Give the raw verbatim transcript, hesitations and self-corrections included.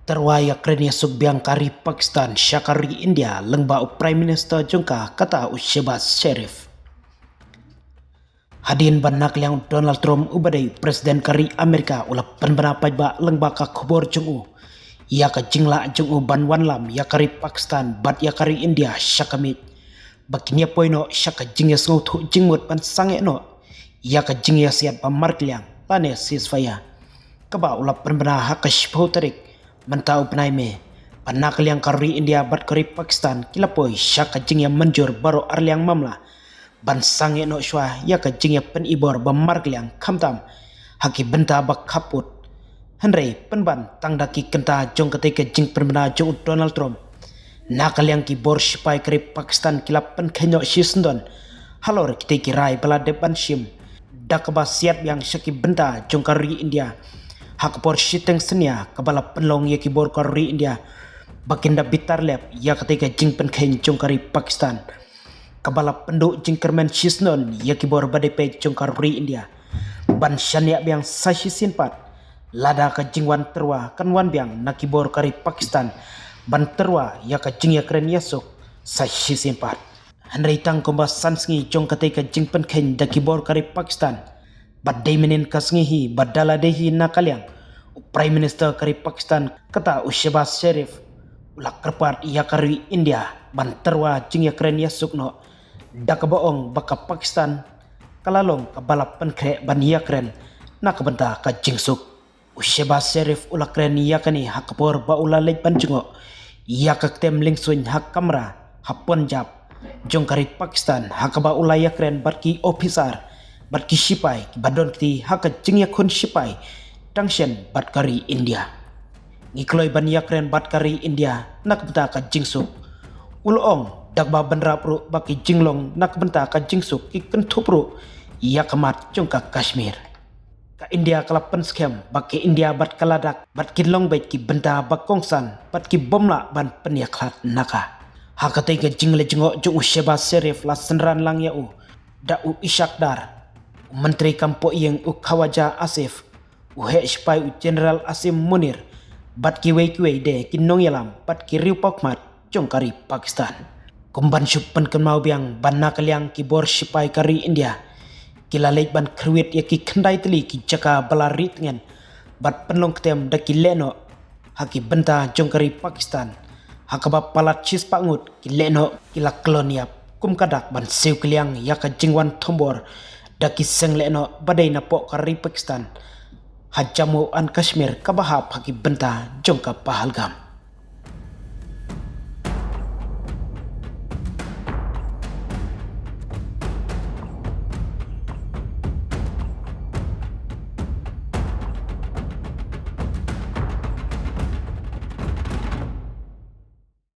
tyrwa ïakren ïasuk biang ka ri Pakistan sha ka ri India lyngba u Prime Minister jong ka, kata u Shehbaz Sharif. Hadien ba na ka liang u Donald Trump uba dei u President ka ri Amerika u la pynbna paidbah lyngba ka khubor jong u ïa ka jinglah jong u ban wanlam ïa ka ri Pakistan bad ïa ka ri India sha ka miej, ba kin ïa poi noh sha ka jingïasngewthuh jingmut ban sangeh noh ïa ka jingïasiat ba markylliang lane ceasefire, kaba u la pynbna ha ka shiphew tarik mynta u bnai May, ba na ka liang ka ri India bad ka ri Pakistan ki la poi sha ka jingïamynjur baroh arliang mamla ban sangeh noh shuwa ïa ka jingïapynibor ba markylliang khamtam ha ki bynta ba khappud. Hynrei pynban tang da ki kynta jong katei ka jingpynbna jong u Donald Trump, na ka liang ki bor shipai ka ri Pakistan ki la pynkheiñ noh shisyndon halor kitei ki rai ba la dep ban shim, da kaba siat biang sha ki bynta jong ka ri India ha ka por shiteng synñia kaba la pynlong ïa ki bor ka ri India ba kin da bitar lep ïa katei ka jingpynkheiñ jong ka ri Pakistan, kaba la pynduh jingkyrmen shisyndon ïa ki bor ba dei peit jong ka ri India ban shaniah biang sa shisien pat, lada ka jingwan tyrwa kan wan biang na ki bor ka ri Pakistan ban tyrwa ïa ka jingïakren ïasuk sa shisien pat. Hynrei tang kumba san sngi jong katei ka jingpynkheiñ da ki bor ka ri Pakistan, ba dei mynnin ka sngi hi ba da la dei hi na ka liang u Prime Minister ka ri Pakistan, kata u Shehbaz Sharif, u la kyrpad ïa ka ri India ban tyrwa jingïakren ïasuk noh, da kaba ong ba ka Pakistan ka la long kaba la pynkhreh ban ïakren na ka bynta ka jingsuk. U Shehbaz Sharif u la kren ïa kane ha ka por ba u la leit ban jngoh ïa ka ktem lyngsuiñ ha kamra ha Punjab jong ka ri Pakistan, ha kaba u la ïakren bad ki ophisar bad ki shipai kiba don kti ha ka jingïakhun shipai tang shen bad ka ri India. Ngi kloi ban ïakren bad ka ri India na ka bynta ka jingsuk, u la ong, da kaba bynrap ruh ba ki jinglong na ka bynta ka jingsuk ki kynthup ruh ïa ka mat jong ka Kashmir. Ka India ka la pynskhem ba ka India bad ka Ladakh bad kin long beit ki bynta ba kongsan bad ki bym lah ban pynïakhlad na ka. Ha katei ka jingleit jngoh jong u Shehbaz Sharif la synran lang ïa u da u Ishaq Dar, u Myntri kam poh ïing u Khawaja Asif, u heh shipai u General Asim Munir, bad kiwei kiwei de ki nongïalam bad ki riewpawkhmat jong ka ri Pakistan. Kum ban shu pynkynmaw biang ba na ka liang ki bor shipai ka ri India ki la leit ban khrwit ïa ki khyndai tylli ki jaka ba la rieh tngen bad pynlong ktem da ki lehnoh ha ki bynta jong ka ri Pakistan, ha kaba palat shispah ngut ki lehnoh ki la kyllon ïap kum ka dak ban siew kylliang ïa ka jingwan thombor da ki seng lehnoh ba dei na poh ka ri Pakistan ha Jammu and Kashmir kaba hap ha ki bynta jong ka Pahalgam.